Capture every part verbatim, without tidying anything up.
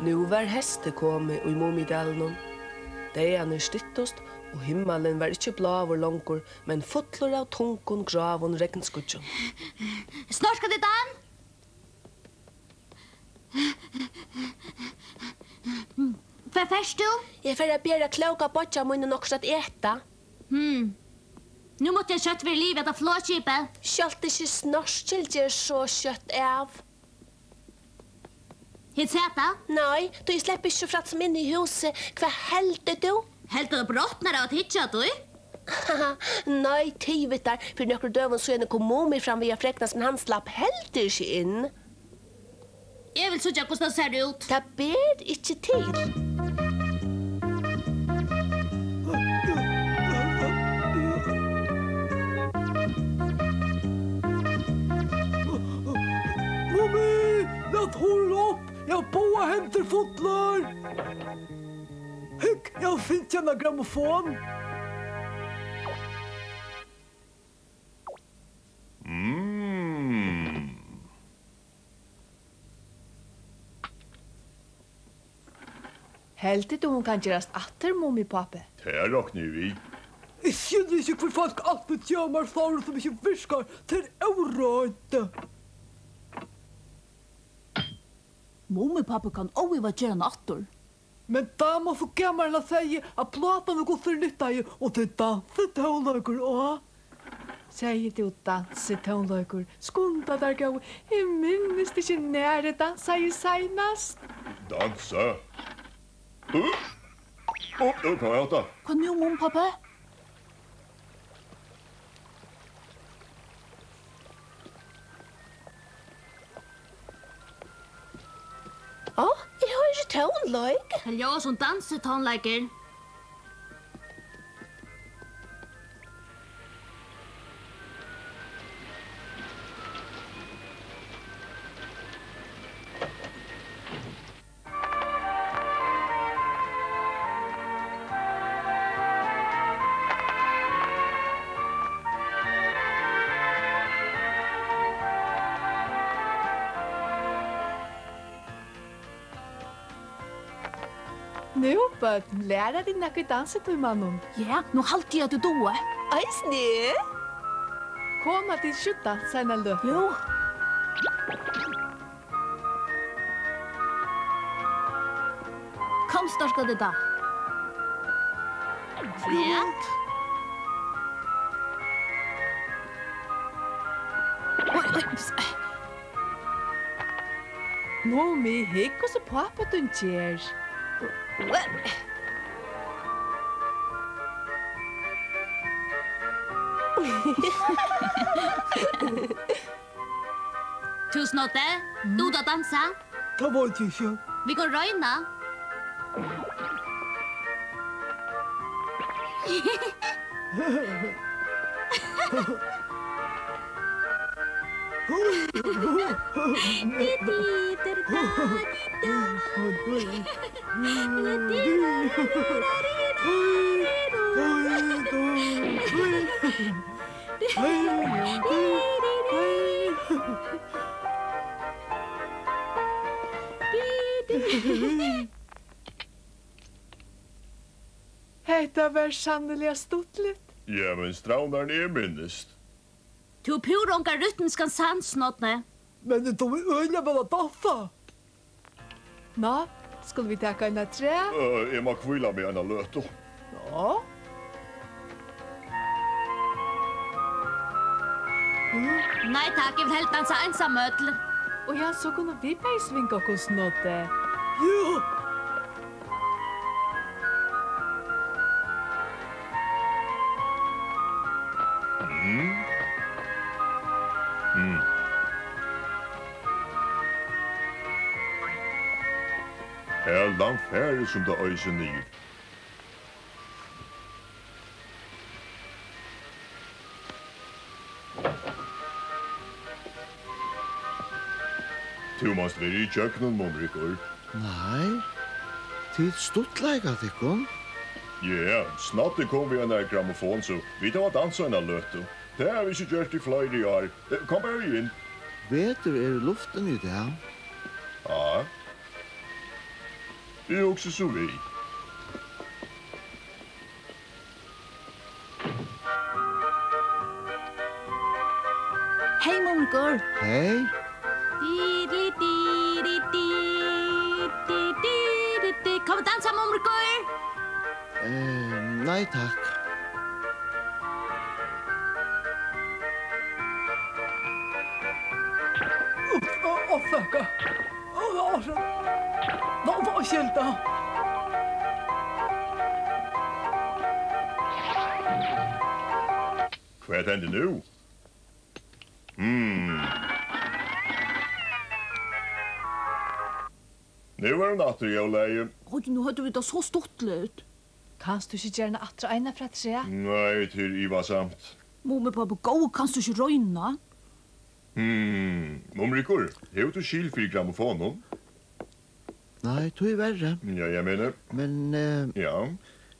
Nú var heystið komið í Mumidalinum. Dagarnir styttust, og himmalin var ikki bláur longur, men fullur av tungum, gráum regnskýggjum. Snorkfrøkun! Hvar fert tú? Eg fari at bera klóka beiggja mínum okkurt at eta. Hm. Nú mátti eg skjótt verið liðug við hetta flogskipið. Sjálvt ikki Snorkil ger so skjótt av. Hit sat tað? Nei, tí eg sleppi ikki so frægt sum inn í húsið. Hvat heldur tú? Heldur tú brotnar av at hyggja at tí? Nei, tivitar. Fyri nøkrum døgum síðani kom Mumi fram við at fregna, men hann slapp heldur ikki inn. Eg vil síggja, hvussu tað sær út. Tað ber ikki til. Mumi, lat hurðina upp! Eg havi báðar hendur fullar! Hygg, eg havi fingið eina grammofon! Mm. Heldur tú, hon kann gerast aftur, Mumipápi? Tað rokni eg við. Eg skilji ikki, hví fólk altíð geva mær sáru, sum ikki virkar. Tað er óráðið. Mumipápi kann óivað gera hana aftur. Men dama so gamal hana segði, at plátan og gussur nyttaði, og tað er dansitónleikur á. Segði tú dansitónleikur? Skunda tær, góði. Eg minnist ikki, nær eg dansaði seinast. Dansa? Ó, ó, hvat er hetta? Hvat nú, Mumipápi? Ó, eg hoyri tónleik. Tað ljóðar sum dansitónleikur. Nú, børn, læra tit nakað í dansitímanum? Ja, nú haldi eg, at tú dugir. Eisini? Koma tit ikki og dansa eina løtu? Jú. Kom, Snorkfrøkun. Ja. Oj, oj, ps-, Mumi, hygg, hvussu pápi tín ger. Tú, Snorri, dugir tú at dansa? Tað veit eg ikki. Vit kunnu royna. Hetta var sanniliga stuttligt. Ja, men strævnari enn eg minnist. Tú hevur púra ongan rytmiskan sans, Snorri. Men eg dugi øgiliga væl at dansa. Ná, skulu vit taka eina afturat? Øh, eg má hvíla meg eina løtu. Ná. Nei takk, eg vil helst dansa einsamøll. Og ja, so kunnu vit bæði svinga okkum, Snorri. Ja. Mm. Mm. Her langt fari sum tað øsir niður. Tú mást vera ígjøgnum, Mumrikur. Nei, tit stuttleika tykkum. Ja, Snoddi kom við einari grammofon, so vit hava dansað eina løtu. Tað hava vit ikki gjørt í fleiri ár. Eh, kom bara við inn. Vetur er í luftini í dag. Ja. Eg hugsi so við. Hey, Mumrikur. Hey. Di, di, di, di, di, di, di, di, di. Kom og dansa, Mumrikur. Eh, nei, takk. Uff, ó, ó, fuck. Ó, ó, ó, ó, skylda. Hvat hendi nú? Hmm. Nú er hon aftur í ólagi. Oj, nú høvdu vit tað so stuttligt. Kanst tú ikki gera hana aftur eina afturat? Nei, tað er ivasamt. Mumipápi góði, kanst tú ikki royna? Hmm, Mumrikur, hevur tú skil fyri grammofonum? Nei, tíverri. Ja, eg meini. Men, eh, ja,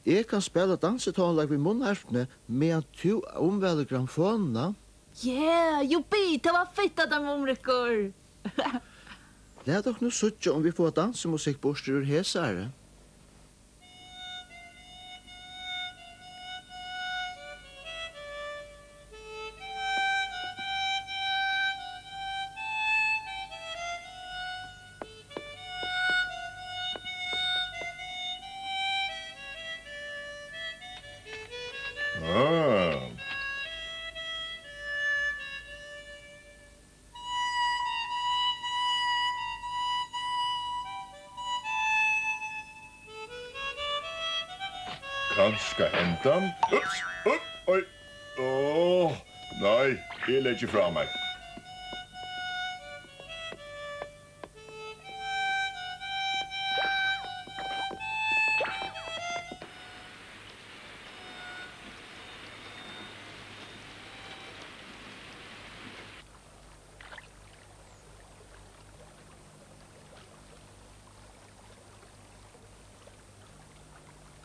eg kann spæla dansitónleik við munnharpuni, meðan tú umvælir grammofonina. Yeah, juppi, tað var fitt, at hann Mumrikur. Lat okkum nú síggja, um vit fáa dansimusikk burtur úr hesari. Ah. Kanska hendan. Ups, upp, oj. Áh, nei, eg leggi frá mær.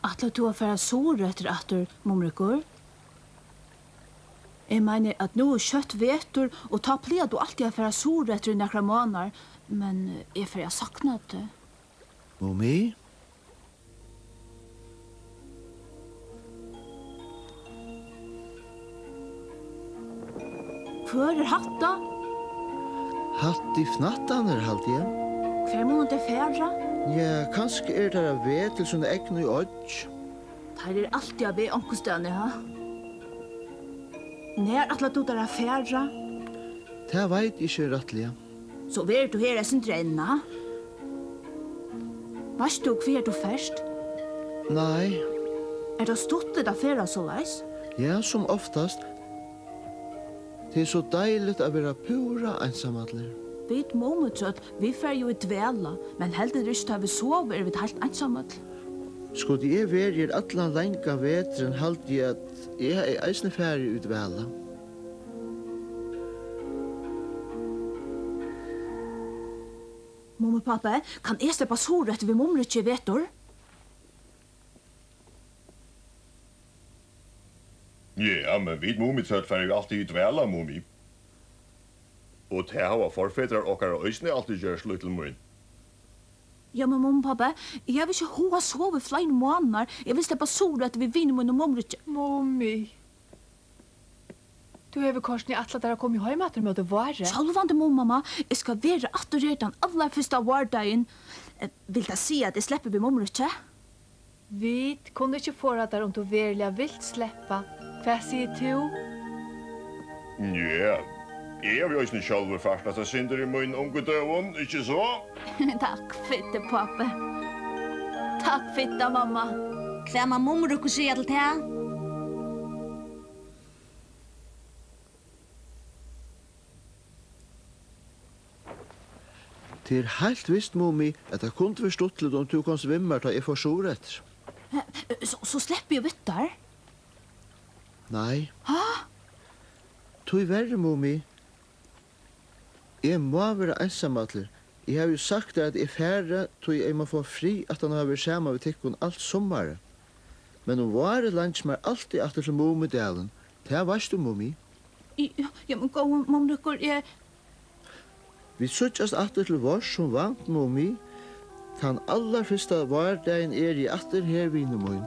Ætlar tú at fara suðureftir aftur, Mumrikur? Eg meini, at nú er skjótt vetur, og tá plagar tú altíð at fara suðureftir í nakrar mánaðar, men eg fari at sakna teg. Mumi? Hvør er hatta? Hatt í Fnattarnir, haldi eg. Hvar munnu tey fara? Ja, kanska eru teir á veg til sína egnu oyggj. Teir eru altíð á veg onkustaðni, ha? Nær ætlar tú tær at fara? Tað veit eg ikki rættiliga. So verður tú her eitt sindur enn, ha? Veitst tú, hvar tú fert? Nei. Er tað stuttligt at ferðast soleiðis? Ja, sum oftast. Tað er so deiligt at vera púra einsamallur. Vit Mumitrøll, vit fara jú í dvala, men heldur ikki, tá vit sova, eru vit heilt einsamøll. Skuldi eg verið her allan langa veturin, haldi eg, at eg hevði eisini farið í dvala. Mumipápi, kann eg sleppa suðureftir við Mumriki í vetur? Ja, men vit Mumitrøll fara jú altíð í dvala, Mumi. Og tað hava forfedrar okkara eisini altíð gjørt, lítli mín. Ja, men Mumipápi, eg havi ikki hug at sova í fleiri mánaðar. Eg vil sleppa suðureftir við vini mínum Mumriki. Mumi. Tú hevur kortini ætlað tær at koma heim aftur móti vári. Sjálvandi, Mumimamma, eg skal vera aftur her tann allarfyrsta várdagin. Eh, vil tað siga, at eg sleppi við Mumriki? Vit kunnu ikki forða tær, um tú veruliga vilt sleppa. Hvat sigur tú? Ja, eg havi eisini sjálvur fartast eitt sindur í mínum ungu døgum, ikki so? Takk fyri tað, pápi. Takk fyri tað, mamma. Hvat man Mumrikur siga til tað? Tað er heilt vist, Mumi, at tað kundi verið stuttligt, um tú komst við mær, tá eg fór suðureftir. Eh, so, so sleppi eg við tær? Nei. Ha? Tíverri, Mumi. Eg má vera einsamallur. Eg havi jú sagt tær, at eg fari, tí eg má fáa frið aftan á at hava verið saman við tykkum alt summarið. Men um várið langir mær altíð aftur til Mumidalin. Tað veitst tú, Mumi. Í-, ja, men góði Mumrikur, eg... Vit síggjast aftur til várs sum vant, Mumi. Tann allarfyrsta várdagin eri eg aftur her, vinur mín.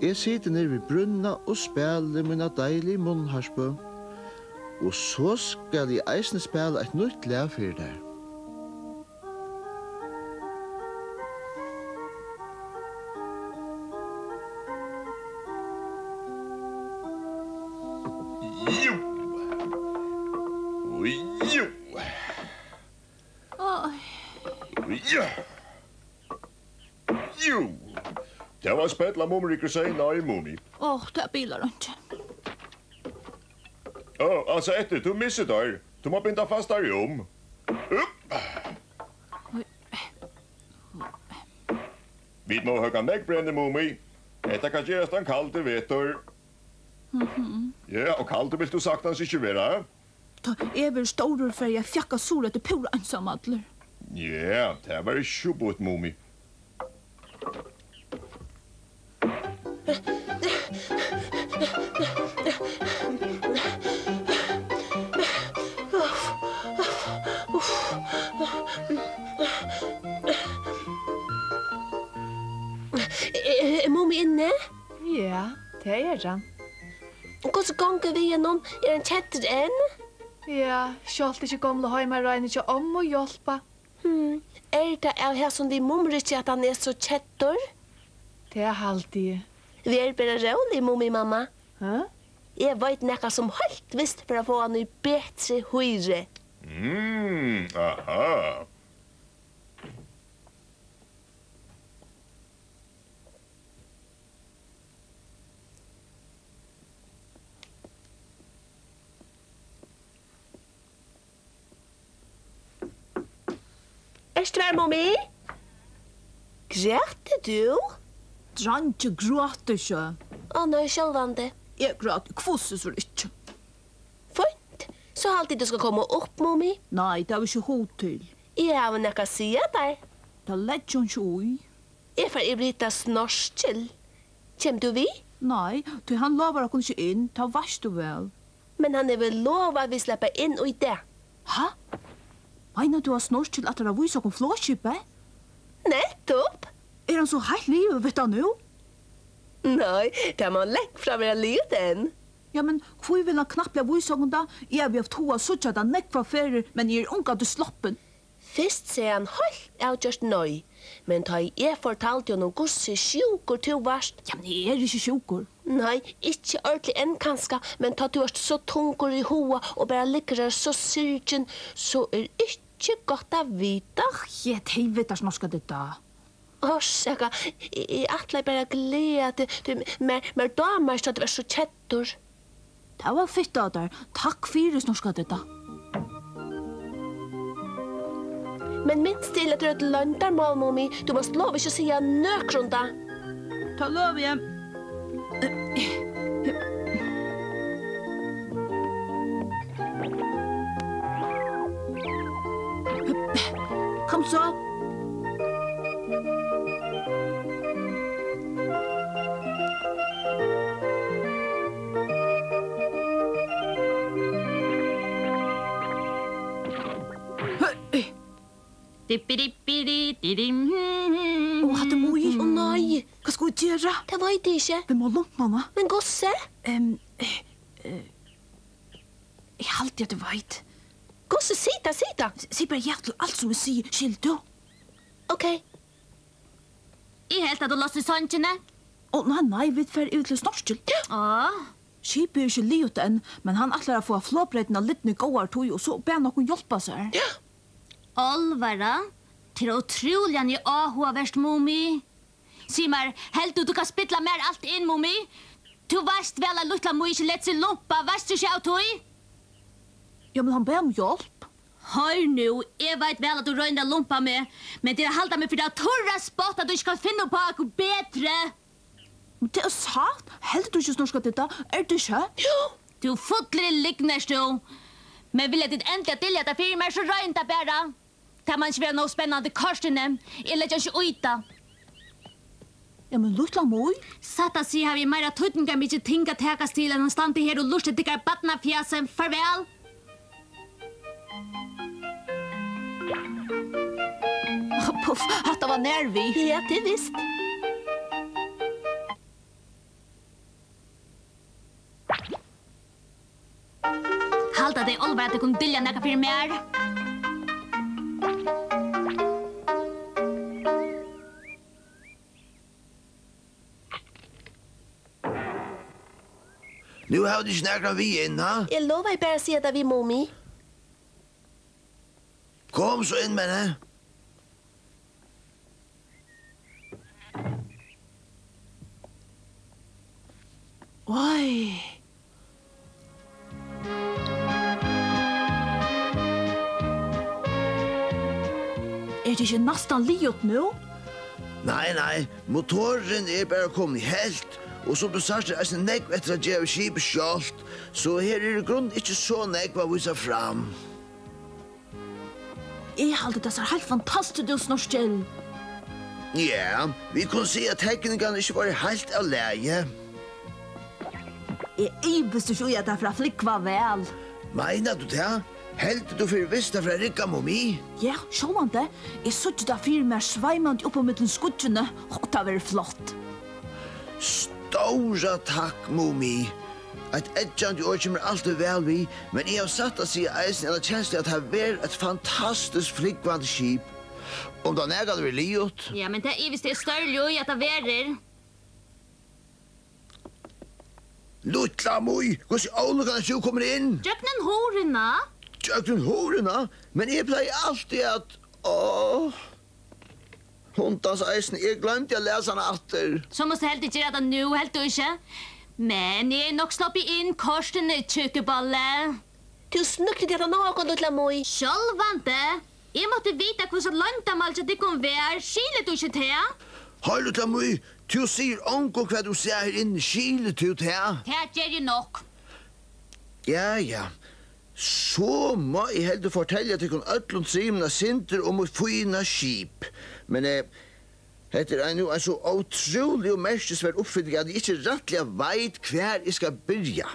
Eg siti niðri við brúnna og spæli mína deiligu munnharpu. Og so skal eg eisini spæla eitt nýtt lag fyri tær. Jú. Jú. Oj. Ja. Jú. Tað var spell, at Mumrikur segði nei, Mumi. Áh, tað bilar einki. Áh, altso, eftir, tú missir teir. Tú má binda fast teir um. Upp. Oj. Vit mugu høgga nógv brenni, Mumi. Hetta kann gerast ein kaldur vetur. Mhm. Ja, og kaldur vilt tú saktans ikki vera. Tá eg verði stórur, fari eg at fjakka suðureftir púra einsamallur. Ja, tað var ikki so býtt, Mumi. Er, er Mumi inni? Ja, tað er hann. Hvussu gongur við honum? Er hann keddur enn? Ja, sjálvt ikki gomlu heimaráðini hjá ommu hjálpa. Hmm, er tað av hesum við Mumriki, at hann er so keddur? Tað haldi eg. Ver bara rólig, Mumimamma. Hæ? Eg veit nakað, sum heilt vist fer at fáa hann í betri hýri. Mm, aha. Ert tú har, Mumi? Grætur tú? Dreingir gráta ikki. Ó nei, sjálvandi. Eg gráti hvussu so ikki. Fínt, so haldi eg, tú skal koma upp, Mumi. Nei, tað havi eg ikki hug til. Eg havi nakað at siga tær. Tað leggi eg ikki í. Eg fari yvir at hitta Snorkil. Kemur tú við? Nei, tí hann lovar okkum ikki inn, tað veitst tú væl. Men hann hevur lovað, vit sleppa inn í dag. Ha? Meinar tú, at Snorkil ætlar at vísa okkum flogskipið? Nettupp. Er hann so heilt liðugur við tað nú? Nei, tað má langt frá vera liðugt enn. Ja, men hví vil hann knappliga vísa okkum tað? Eg havi havt hug at síggja tað nógvar ferðir, men eg eri ongantíð sloppin. Fyrst segði hann heilt avgjørt nei, men tá ið eg fortaldi honum, hvussu sjúkur tú vart. Ja, men eg eri ikki sjúkur. Nei, ikki ordiliga enn kanska, men tá tú ert so tungur í huga og bara liggur har so syrgin, so er ikki gott at vita. Ach, ja, tey vita, Snorkadidda. Orsaka, eg, eg ætlaði bara at gleða teg, tí mær, mær dámar ikki, at tú ert so keddur. Tað var fitt av tær. Takk fyri, Snorkadidda. Men minst til, at tað er eitt loyndarmál, Mumi. Tú mást lova ikki at siga nøkrum tað. Tað lovi eg. Kom so. Dippidi-dippidi-didim. Ó, hatta er Mý. Ó nei. Hvat skulu vit gera? Tað veit eg ikki. Vit mugu lumpa hana. Men hvussu? Em, eh, eh, eg haldi, at eg veit. Hvussu? Sig tað, sig tað. S-, sig bara ja til alt, sum eg sigi, skilur tú? Ókey. Eg helt, at tú lást í songini. Ó, nei, nei, vit fara yvir til Snorkil. Á. Skipið er ikki liðugt enn, men hann ætlar at fáa flogbreytina lidna í góðari tíð, og so bað hann okkum hjálpa sær. Álvara? Tað er ótrúliga áhugavert, Mumi. Sig mær, heldur tú, tú kanst spilla mær alt inn, Mumi? Tú veitst væl, at lítla Mý ikki letur seg lumpa, veitst tú ikki av tí? Ja, men hann bað um hjálp. Hoyr nú, eg veit væl, at tú roynir at lumpa meg, men tað er at halda meg fyri tað turra spott, at tú ikki kanst finna upp á okkurt betri. Men tað er satt. Heldur tú ikki, Snorkadidda? Er tað ikki? Jú. Tú fullur í lygn ert tú. Men vilja tit endiliga dylja tað fyri mær, so royn tað bara. Tað man ikki vera nóg spennandi kortini. Eg leggi ikki í tað. Ja, men lítla Mý? Satt at siga havi eg meira týdningarmikið ting at takast til enn at standa her og lurta eftir tykkara barnafjasi. Farvæl. Puff, hatta var nær við. Ja, tað er vist. Halda tey álvara, at tey kunnu dylja nakað fyri mær? Nú hava tit ikki nakran við inn, ha? Eg lovaði bara at siga tað við Mumi. Kom so inn, Menni. Oj. Er tað ikki næstan liðugt nú? Nei, nei, motorurin er bara komin í helt, og sum tú sært er eisini nógv eftir at gera við skipið sjálvt, so her er í grunden ikki so nógv at vísa fram. Eg haldi, tað sær heilt fantastiskt út, Snorkil. Ja, vit kunnu siga, at tekningarnar ikki vóru heilt av lagi. Eg ivist ikki í, at tað fer at flúgva væl. Meinar tú tað? Heldur tú fyri vist, tað fer at rigga, Mumi? Ja, sjálvandi. Eg síggi tað fyri mær sveimandi upp ímillum skýggini. Ó, tað verður flott. Stóra takk, Mumi. Eitt eggjandi orð kemur altíð væl við, men eg havi satt at siga eisini eina kenslu, at tað verður eitt fantastiskt flúgvandi skip. Um tað nakrantíð verður liðugt. Ja, men tað ivist eg stórliga í, at tað verður. Lítla Mý, hvussu ólukkan ert tú komin inn? Gjøgnum hurðina. Gjøgnum hurðina? Men eg plagi altíð at, áh. Hundans eisini, eg gloymdi at læsa hana aftur. So mást tú heldur gera tað nú, helt tú ikki? Men eg eri nokk sloppin inn kortini, tjúkkuballi. Tú snøgti teg aftan á okkum, Lítla Mý. Sjálvandi. Eg mátti vita, hvussu loyndarmálið hjá tykkum var. Skilir tú ikki tað? Hoyr, Lítla Mý, tú sigur ongum, hvat tú sært her inni. Skilir tú tað? Tað geri eg nokk. Ja, ja. So má eg heldur fortelja tykkum øllum trimum eitt sindur um mítt fína skip. Men, eh, hetta er ein, nú ein so ótrúlig og merkisverd uppfinning, at eg ikki rættiliga veit, hvar eg skal byrja.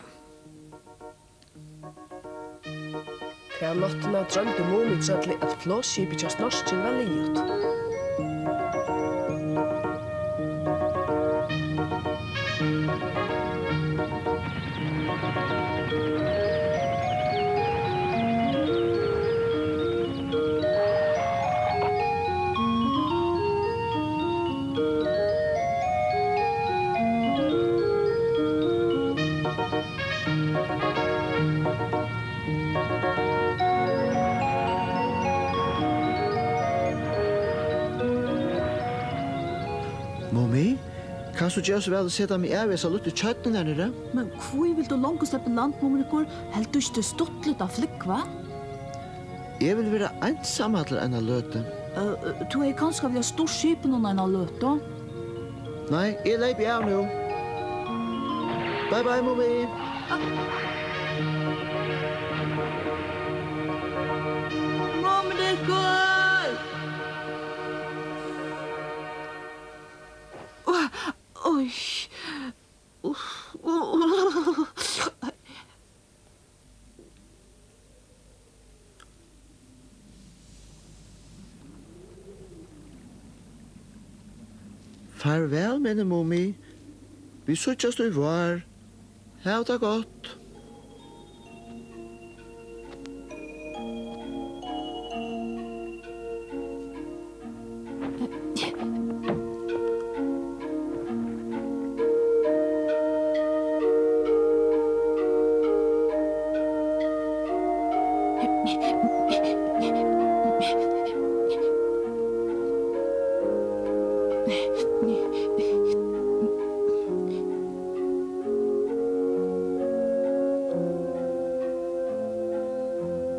Ta náttina droymdi Mumitrøllið, at flogskipið hjá Snorkil var liðugt. Mumi, kanst tú gera so væl at seta meg av við hesa lítlu tjørnina har niðri? Men hví vilt tú longu sleppa í land, Mumrikur? Heldur tú ikki, tað er stuttligt at flúgva? Eg vil vera einsamallur eina løtu. Eh, eh, tú hevði kanska viljað stýrt skipinum eina løtu? Nei, eg leypi av nú. Bye bye, Mumi. Mumrikur! Oj. Farvæl, Minni Mumi. Vit síggjast í vár. Hav tað gott.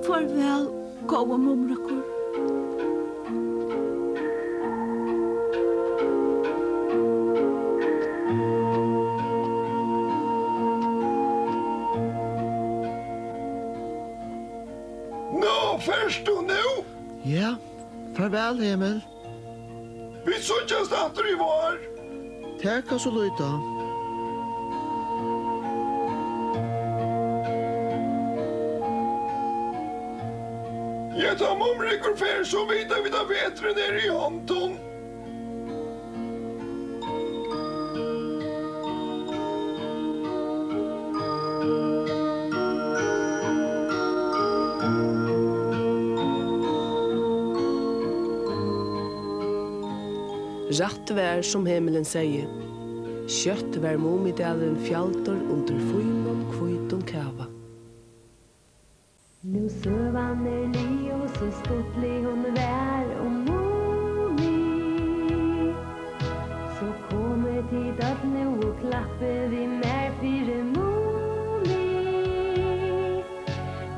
Farvæl, góði Mumrikur. Nú fert tú nú? Ja, farvæl, Emil. Vit síggjast aftur í vár. Tað kann so líta. Ja, Tá Mumrikur fer, so vita vit, at veturin er í hondum. Rætt var, sum Hemulin segði. Skjótt var Mumidalurin fjaldur undir fínum hvítum kava. Nú søgan er liðug, so stuttlig hon var um Mumi. So komið tit øll nú og klappið við mær fyri Mumi.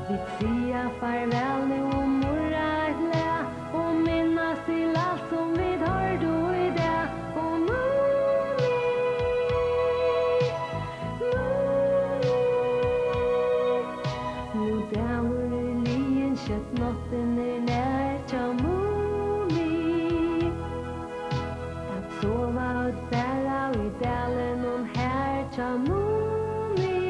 Vit siga farvæl nú og murra eitt lag og minnast til alt, sum vit hoyrdu í dag. Og Mumi, Mumi, nú dagur er liðin, skjótt náttin er nær hjá Mumi. At sova øll bara í dalinum har hjá Mumi.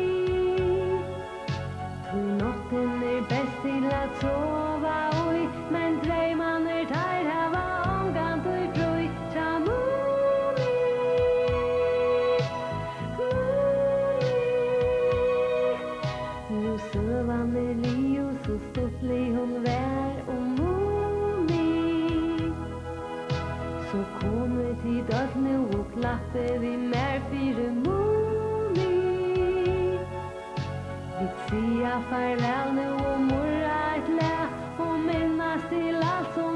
Tí náttin er best til at sova í, men dreymarnir, teir hava ongantíð frí hjá Mumi. Mumi. Nú søgan er liðug, so stuttlig hon var um Mumi. So komið tit øll nú og klappið við mær fyri Mumi. Vit siga farvæl nú og murra eitt lag og minnast til alt, sum